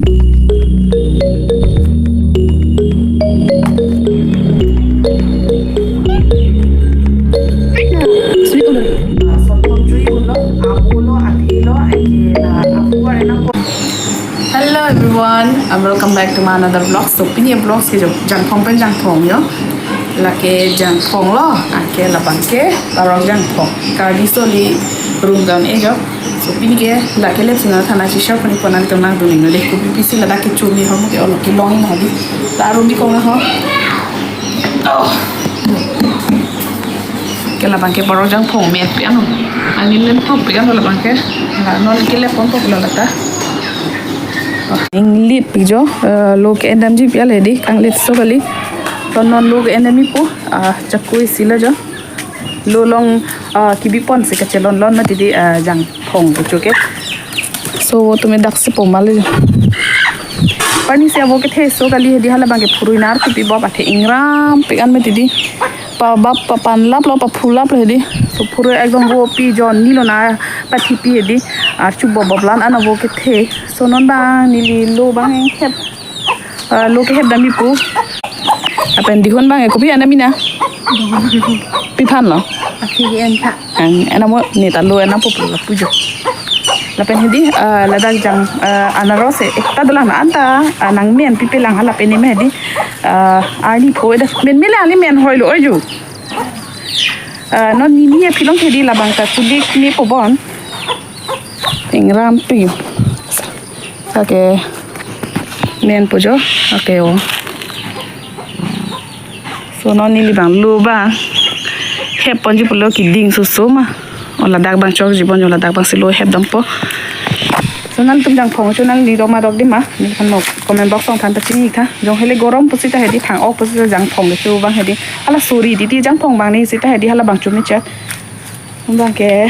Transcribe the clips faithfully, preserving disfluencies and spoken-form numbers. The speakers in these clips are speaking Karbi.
Hello everyone, and welcome back to my another vlog. So pini vlog ke jo Jangphong pen Jangphong jo. Lake Jangphong lo, anke labang ke Parok Jangphong. Karbi soli room down e jo. So pini ke lake lep sina thana chisha pani pona tona duning le kupi pisi ladak ke chumi ho ke olo ke long na di. La room di kong na ho. Oh. Ke labang ke Parok Jangphong met pi ano. Ani len prup pi ano labang ke. La non ke lep pon pok lo lata. Inglit pi jo, eh, lo ke endam ji pi ale di, kanglit so kali. To non lo ke endam ipo, ah, chakui sila jo. Lo long, ah, kibi pon si kachelon lon mati di, ah, Jangphong pu chuke. So, tumi dak si po mali jo. Pani si avo kethe so kali hedi halabang ke phurui nar kipi bop athe ingram pik an mati di. Pa bap pa pan lap lo pa phu lap lo hedi. So, phurui ekdom vo pi jon ni lo na pa thipi hedi. Archu bop bop lan an avo kethe. So, non bang neli lo bang hep. Ah, lo ke hep dam ipo. Lapen dihun bang e kopi anam ina. Pi phan lo. Akhir en tha. Ang, ena mo ne ta lo ena po pulo pujo. Lapen hedi, ah, ladak jang, ah, anaros e, ekta dolang anta, ah, nang men pipe lang hala pen ne me hedi, ah, arni pho eda men me lang ni men hoi lo oju. Ah, non ni ni e pilong hedi labang ta chulik ni po bon. Ingram pi. Sake men pujo, ake o. So non neli bang lo bang hep ponji pulo kiding susu ma. O ladak bang chokji ponji, o ladak bang si lo hep dampo. So nangtum Jangphong channel ni doma dok di ma. Neli kan nok comment box tong than pachini tha. Jong hele gorom pusi ta hedi thang ok pusi ta Jangphong ke chu bang hedi. Hala suri di di Jangphong bang ni si ta hedi halabang chumi chat. Bang ke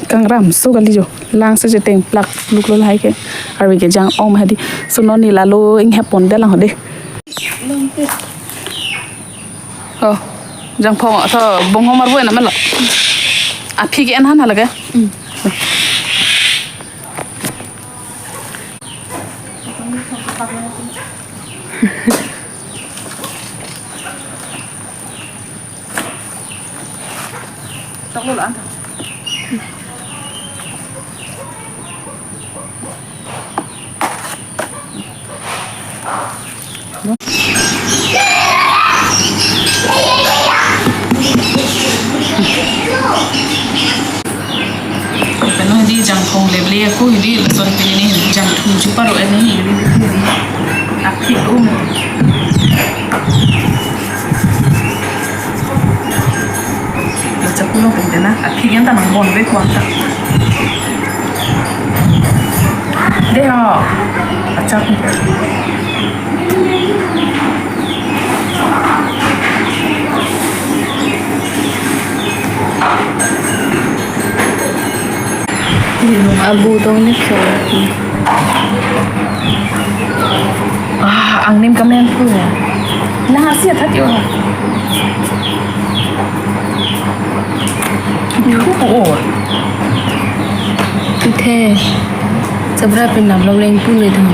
kangram so kali jo. Lang se je teng plak luk lo lahai ke. Arve ke jang ong ma hedi. So non neli la lo inghep pon de lang hedi. Oh, Jangphong, so, bong homar bu ena melo. Aphi ke en han hala ke? Peno hedi Jangphong leble ako hedi lason pini ni Jangthu chiparo eni hedi. Aphi um. Lacha pulo pente na, aphi kan ta nang bon ve kuang ta. De ho, acha pu. Abu tong ni so. Ah, angnim kamen pu ya. Lang asi athat yo. Oh. Ithe. Sabra pin nam long leng pu le thang.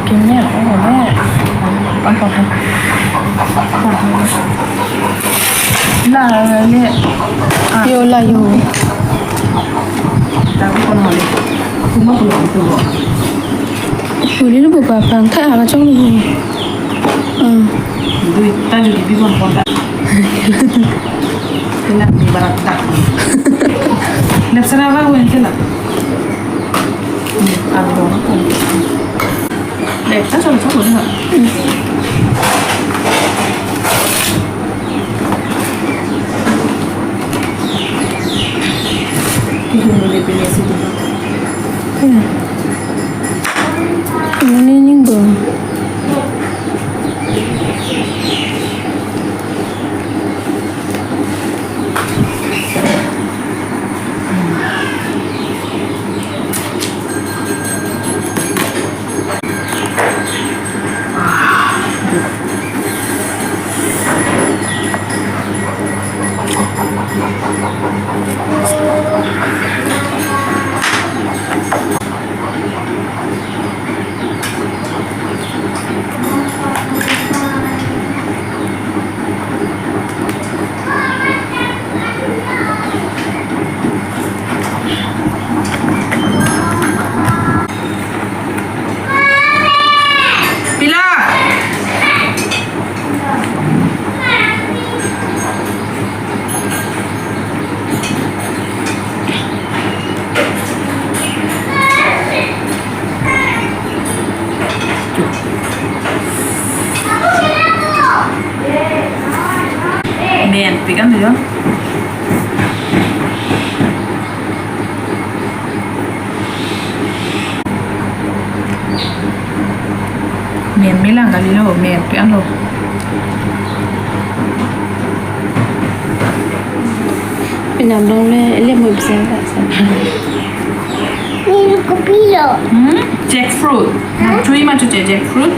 Kimne oh le. Pan pan. La le. Ah. Yo la yo. Tahu kon hole. Kuma pulo itu. Uli lu buka pang tha ala chong lu. Hmm. Dui ta judi bi kon kon ta. Kena di barat ta. Nep sana ba wen kena. Aduh. Deh, ta chong chong lu. Ini ning dong. Men melang kalilo, men pi-an lo. Penam longle, ele mo bisa. Ini kopi lo. Hmm? Jackfruit. Hah? Chui ma chuche jackfruit.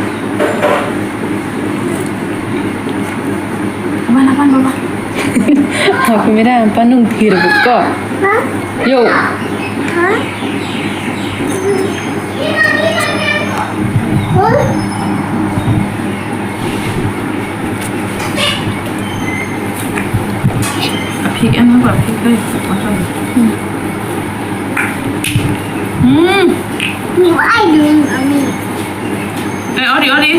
Aban, aban, aban. Aku mira ampan nung thir buko. Hah? Yo. Hah? Aphik an, aphik dei. Hmm. Ni ai dun ami. Eh, odi, odi.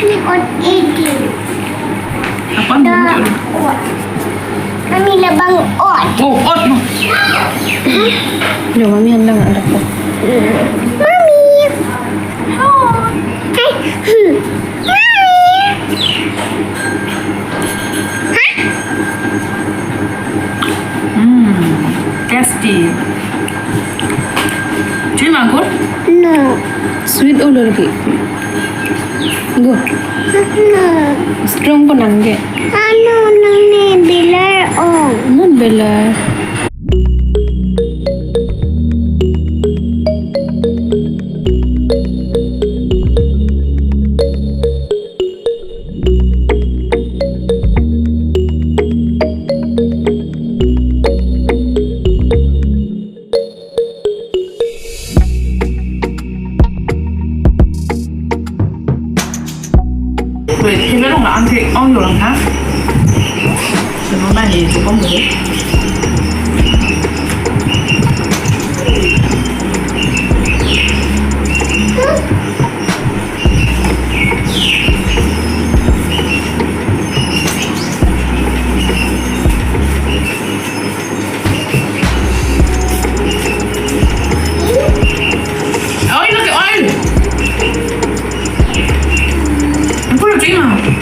Ni ot edi. Apa ni? Da ot. Mami labang ot. Oh, ot no. Yo, mami henlang adak ko. Mami. Hai. Hmm. Mami. Hah? Hmm. Tasty. Chui ma, good? No. Sweet olo lagi. Go. No. Strong ko nangke. Ano nang ne belar o. Not belar. Wait, he belong la ante on lo lang ha. Belong la ye, belong ye. Oil lagi, oil. Aku lucu ini.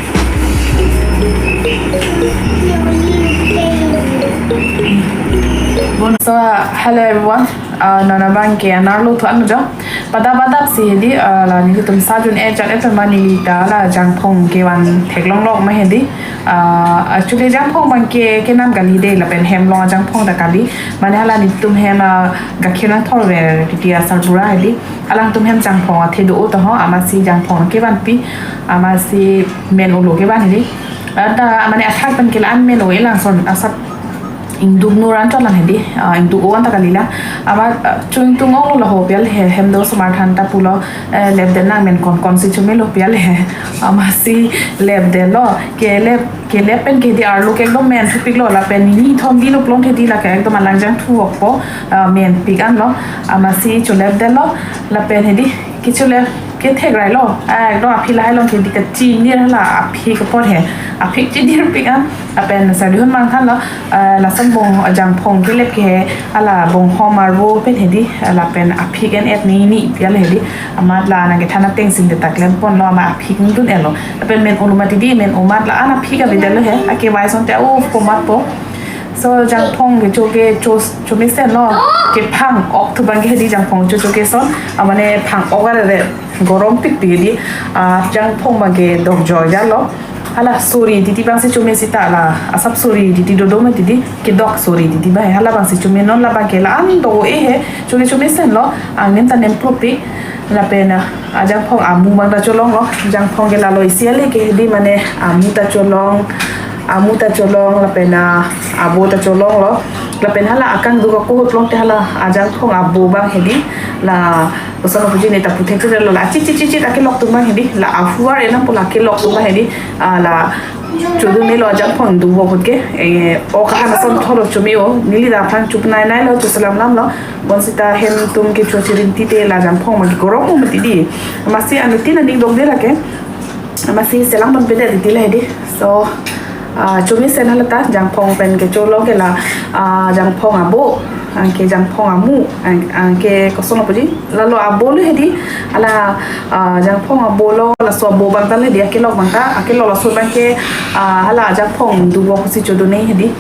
So, hello everyone. Uh, non abang ke anerlo thu an jo. Pada pada si hedi, uh, la nelitum sajun ejat et ma neli ta la jangphong kevan theklong lok ma hedi. Uh, actually jangphong abang ke kenam kali dei, lapen hem along jangphong ta kali. Mane hala nelitum hem, uh, gakhir nangthorver titi asarbura hedi. Alangtum hem jangphong athe do-o ta ho, amatsi jangphong kevanpi, amatsi men olo kevan hedi. Ada mane athak pen ke la-an men o-e lang ason asap ingduk nur an chot lang hedi, ah, ingduk o-an ta kali la. Amat, ah, chuntung ong lo ho pial he, hem do osomar than ta pulo, eh, lep den nang men konkon si chomelo pial he. Amatsi lep den lo, kelep, kelep pen ke di arlo ke ekdom men thupik lo, lapen ni thom di lo plong ke di la ke ekdom alang jangthu okpo, ah, menpik an lo, amatsi cholep den lo, lapen hedi, kechole kethek rai lo. Ah, ekdom aphi lahai along ke di kachinir hala aphi kepot he. Aphi chinirpik an. Lapen sardihun mangthan lo. Ah, lason bong jangphong kelep ke he. Hala bonghom arvo pen hedi. Lapen aphi ken et ni ni pial hedi. Amat la nang kethan ateng sin de taklem pon lo, amat aphi kengdun elo. Lapen men olo mati di, men o amat la-an aphi ka bidal lo he. Ake vai son te o komat po. So jangphong kecho kecho chomesen lo, kephang ok thu abang ke hedi jangphong chocho ke son, amane phang ok arere gorom pikpik di, ah, jangphong abang ke dok joy ja lo. Hala sori titi abang si chome sita la, asap sori titi dodo mati di, kedok sori titi abang he, hala abang si chome non la abang ke la-an do-e he, cho ke chomesen lo, angnem ta nem plupik, lapen, ah, ajangphong amu abang ta cholong lo, jangphong ke lalo isi ale ke hedi mane amu ta cholong, amu ta cholong, lapen, ah, abo ta cholong lo. Lapen hala akangduk ako plong te hala ajangphong abo abang hedi. La, koson puji ne ta puthek te lo la, chit chit chit chit akelok atum abang hedi. La ahuar enam pu la akelok atum abang hedi. Ah, la chodun melo ajangphong du bo put ke. Eh, o kahan ason thoro chome o. Neli ta aphan chup nai nai lo, chuselam lam lo. Bonsita hem atum kecho chirinti te la jangphong abang ke gorom mati di. Amatsi anutin aning dok de la ke. Amatsi selang pon pede titi la hedi. So, ah, chomesen hala ta jangphong pen kecho lo ke la, ah, jangphong abo, anke jangphong amu, ang, anke koson puji. Lalo abo lo hedi, hala, ah, jangphong abo lo, laso abo abang ta lo hedi, akelok abang ta, akelok laso abang ke, ah, hala jangphong du bo pusi chodun ne hedi.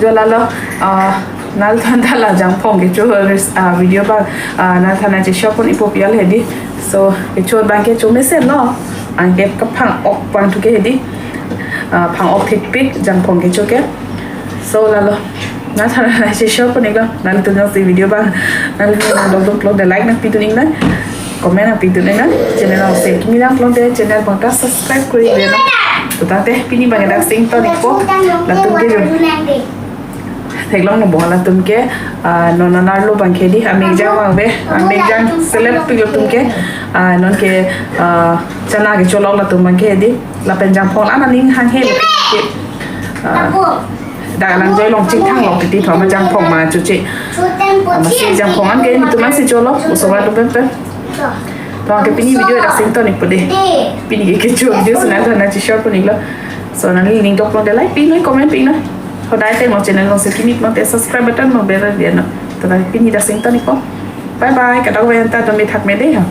Jo lalo, ah, Nangtum ta la jangphong kecho res-, ah, video abang, ah, nangtum ta nangcheshare pon-ikpo pu hedi. So, kecho abang kecho mesen lo. Anke kaphang-ok abang thu ke hedi. Ah, phang-ok thekpik jangphong kecho ke. So, lalo. Nangtum ta nangcheshare pon-iklo. Nangtum jongsi video abang nangli nangdokdok pulote like nangpidun-iknang. Comment nangpidun-iknang. Channel alongsi kimi lang pulote channel abang ta subscribe kori dun-iknang. Putate pini abang dak sing ton-ikpo. Latum ke jong theklong nangpo latum ke, ah, non anerlo abang ke hedi, amekjang abang ave, amekjang selep pi latum ke, ah, non ke, ah, chana kecholok latum abang ke hedi, lapen jangphong an aning hanghe latum ke, ah, dak alangjoi along chingthang lok titi thom jangphong ma choche. Amatsi jangphong an ke netum an si cholok, oso atum pen pen. To ke pini video dak sing ton-ikpo dei. Pini ke kecho video si nangtum ta nangcheshare pon-iklo. So nangli ning dok pulote like pinoi, comment pinoi. Hodai time mo channel alongsi kimi pulote subscribe button mo bell dia non. To pini dak sing ton-ikpo. Bye bye. Kadokave anta tumi thakme dei ha.